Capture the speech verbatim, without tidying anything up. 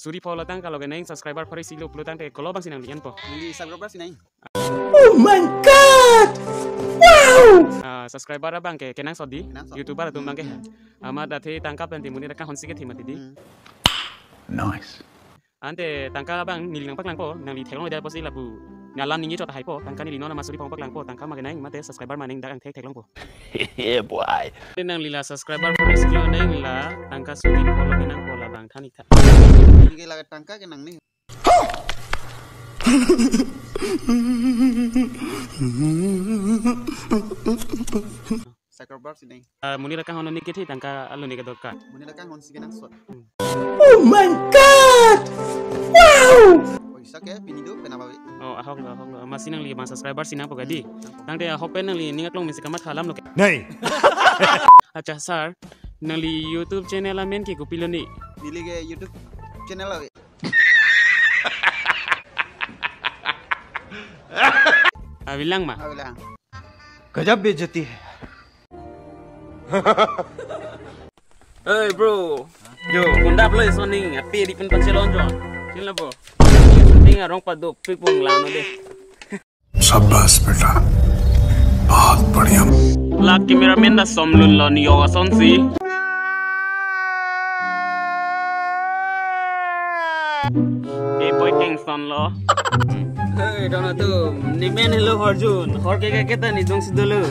Suri pho lo tangka lo kenang subscriber pharo isi lo pulo tangte kolo abang si nangli enpo? Neli subscriber si nang. Oh my God! Wow! Ah, subscriber abang ke kenangsot di, kenangsot. YouTuber atum abang ke ha. Amat athe tangka pen te monit akanghon si kethe mati di. Hmm. Nice. Ante tangka abang neli nangpaklangpo, nangli theklongledet apotsi lapu alam ningje chot haipo, tangka neli non ama suri pho paklangpo, tangka ma kenang mate subscriber ma nang dak angthek theklongpo. Yeah, boy. Te nangli la subscriber pharo isi lo nang la tangka suri pho lo kenangpo, labang than ik tha. Neli ke la tangka kenang ni. Subscriber si nang. Ah, monit akanghon arni kethe tangka alo ne kedorkar. Monit akanghon si kenangsot. Oh my God! Wow! Poisa ke pini do penap ave. Oh, ahok lo, ahok lo. Amatsi nangli abang subscriber si nangpo kadi. Hmm, nangpo. Tangte ahok pen nangli ning aklong mesi kamatha alam lo ke. Nei. Acha sir, nangli YouTube channel amen ke kopilo ni? Neli ke YouTube channel ave. Abilang ma? Abilang. गजब बेइज्जती है। Hey bro, yo, kundap lo isoning, api di pen pachelon jo. Sila bro. Ting arong paduk, pik pung lang no de. शाबाश बेटा, बहुत बढ़िया। La cameraman ta somlun lo ni yo ason si. Ke boy kengson lo. Hey, dona tu, ni men hello Arjun, hor ke ke ta ni dong si dolo.